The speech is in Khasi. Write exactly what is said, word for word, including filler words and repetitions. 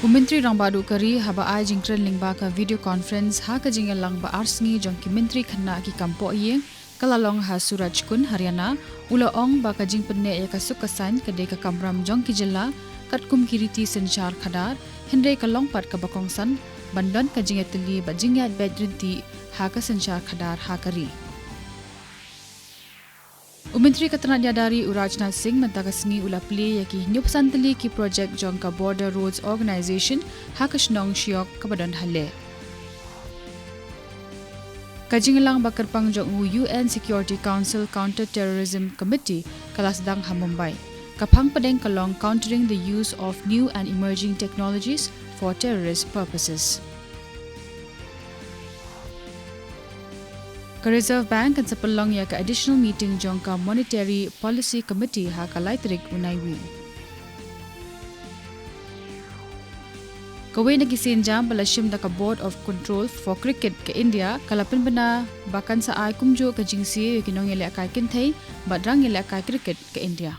U Myntri Rangbah Duh ka ri, haba ai jingkren lyngba ka video conference ha ka jingïalang ba ar sngi jong ki Myntri khynnah ki kam pohïing ka la long ha Surajkund, Haryana, u la ong ba ka jingpynneh ïa ka suk ka saiñ ka dei ka kamram jong ki jylla katkum ki riti synshar khadar, hynrei ka long pat kaba kongsan ban don ka jingïatylli bad jingïaid beit ryntih ha ka synshar khadar ha ka ri. U Myntri ka tnat ïada ri u Rajnath Singh mynta ka sngi u la plie ïa ki hynñiewphew san tylli ki project jong ka Border Roads Organisation ha ka shnong Shiok kaba don ha Leh. Ka jingïalang ba kyrpang jong u U N Security Council Counter Terrorism Committee ka la sdang ha Mumbai. Ka phang pdeng ka long Countering the Use of New and Emerging Technologies for Terrorist Purposes. Ka Reserve Bank kan sa pynlong ïa ka additional meeting jong ka Monetary Policy Committee ha ka lai tarik u Naiwieng. Kawei na ki sienjam ba la shim da ka Board of Control for Cricket ka India ka la pynbna ba kan sa ai kumjuh ka jingsie ïa ki nongïalehkai kynthei bad rangïalehkai cricket ka India.